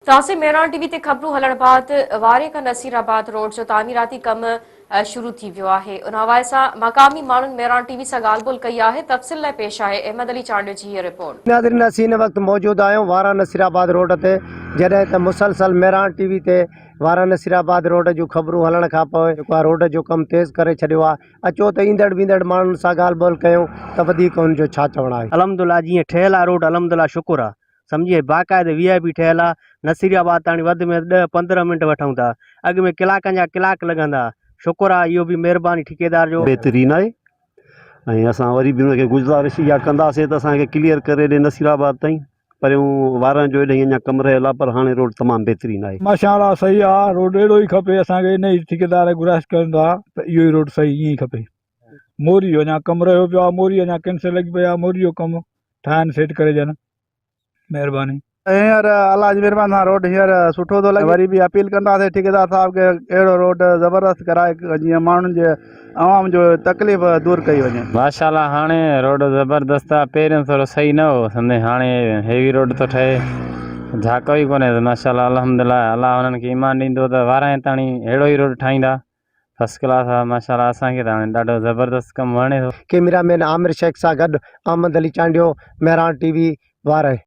تازي مهراڻ ٽي وي تي خبرون هلڻ بعد واري کان نصير آباد روڊ جو تعميراتي ڪم شروع ٿي ويو آهي. ان حوالي سان مقامي ماڻهن مهراڻ ٽي وي سان ڳالهه ٻولهه ڪئي آهي. تفصيل لاء پيش آهي احمد علي چانڊيو جي هيء رپورٽ. ناظرين اسين هن وقت موجود آهيون وارهه نصير آباد روڊ تي جڏهن ته مسلسل مهراڻ ٽي وي تي وارهه نصير آباد روڊ جون خبرون هلڻ کان پوء جيڪو آهي روڊ جو ڪم تيز ڪري ڇڏيو آهي اچو ته ايندڙ ويندڙ ماڻهن سان ڳالهه ٻولهه ڪيون ته وڌيڪ ان جو ڇا چوڻ آهي. الحمدلله جيئن ٺهيل آ روڊ الحمدلله شڪر آ سمجهي باقاعده وي آء پي ٺهيل آ نصيري آباد تاڻي وڌ ۾ وڌ ڏهه 15 منٽ وٺون ٿا اڳ ۾ ڪلاڪن جا ڪلاڪ لڳندا شڪر آ اهو به مهرباني ٺيڪيدار جو. بهترين آهي ۽ اسان وري به ان کي گذارش اها ڪنداسين ته اسان کي ڪليئر ڪري ڏي نصير آباد تائين پريون وارن جو ايڏهين اڃا ڪم رهيل آهي پر هاڻي روڊ تمام بهترين آهي. ماشاء الله صحيح آ روڊ اهڙو ئي کپي اسان کي انهي ٺيڪيدار کي گذارش ڪريون ٿا ته اهو ئي روڊ صحيح ائين ئي کپي موري جو اڃا ڪم رهيو پيو آ موري اڃا ڪينسل لڳي پئي آ موري جو ڪم ٺاهن سيٽ ڪري ڏين مهرباني. هينئر الله جي مهرباني سان روڊ هينئر سٺو ٿو لڳي وري به اپيل ڪنداسين ٺيڪيدار صاحب کي اهڙو روڊ زبردست ڪرائي جيئن ماڻهن جي عوام جو تڪليف دور ڪئي وڃي. ماشاء الله هاڻي روڊ زبردست آ پهريون ٿورو صحيح نه هو سندي هاڻي هيوي روڊ ٿو ٺهي جھاڪو ئي ڪونهي ماشاء الله الحمدلله الله هنن کي ايمان ڏيندو ته وارانهين تاڻي اهڙو ئي روڊ ٺاهيندا فرسٽ ڪلاس آ ماشاء الله اسان کي ته هاڻي ڏاڍو زبردست ڪم وڻي ٿو. ڪئميرا مين عامر شيخ سان گڏ احمد علي چانڊيو، مهراڻ ٽي وي، وارهه.